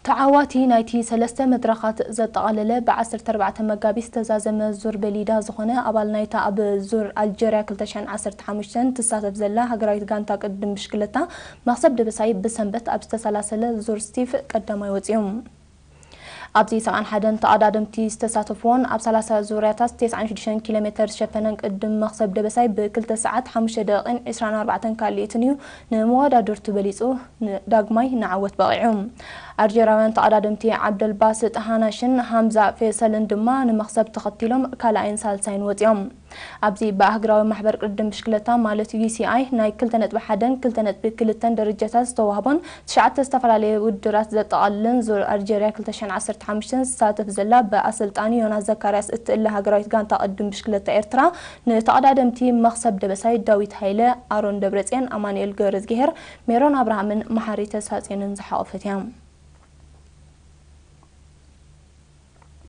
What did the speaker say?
ተዓዋቲ ናይቲ ሰለስተ መድረኻት ዘጠቓለለ ብ ዓሰርተ ኣርባዕተ መጋቢት ዝተዛዘመ ዙር በሊዳ ዝኾነ ኣባል ናይታ ኣብ ዙር ኣልጀርያ ክልተ ሽሕን ዓሰርተ ሓሙሽተን ትሳተፍ ዘላ ሃገራዊት ጋንታ ቅድድም ብሽክለታ መኽሰብ ደበሳይ ብሰንበት ኣብ ዝተሰላሰለ ዙር ስቲፍ ቀዳማይ ወፂኡ። ኣብዚ ሰብዓን ሓደን ተቐዳደምቲ ዝተሳተፍዎን ኣብ ሰላሳ ዙርያታት ተስዓን ሽዱሽተን ኪሎ ሜተር ዝሸፈነን ቅድም መኽሰብ ደበሳይ ብክልተ ሰዓት ሓሙሽተ ደቂቕን ዕስራን ኣርባዕተን ካልኢትን እዩ ንመወዳድርቱ በሊፁ ዳግማይ ንዓወት በቒዑ። ኣልጀርያውያን ተቐዳደምቲ ዓብደልባስጥ ሃናሽን ሃምዛ ፌሰልን ድማ ንመኽሰብ ተኸቲሎም ካልኣይን ሳልሳይን ወፂኦም። ኣብዚ ብኣህግራዊ ማሕበር ቅድድም ብሽክለታ ማለት ዩ ሲ ኣይ ናይ ክልተ ነጥቢ ሓደን ክልተ ነጥቢ ክልተን ደረጃታት ዝተዋህቦን ትሽዓተ ዝተፈላለየ ውድድራት ዘጠቓልልን ዙር ኣልጀርያ ክልተ ሽሕን ዓሰርተ ሓሙሽተን ዝሳተፍ ዘላ ብኣሰልጣኒ ዮናስ ዘካርያስ እትእለ ሃገራዊት ጋንታ ቅድድም ብሽክለታ ኤርትራ ንተቐዳደምቲ መኽሰብ ደበሳይ ዳዊት ሃይለ፣ ኣሮን ደብረጽዮን፣ ኣማኑኤል ገብረዝግሄር፣ ሜሮን ኣብርሃምን መሓሪ ተስፋጽዮንን ዝሓቖፈት እያ።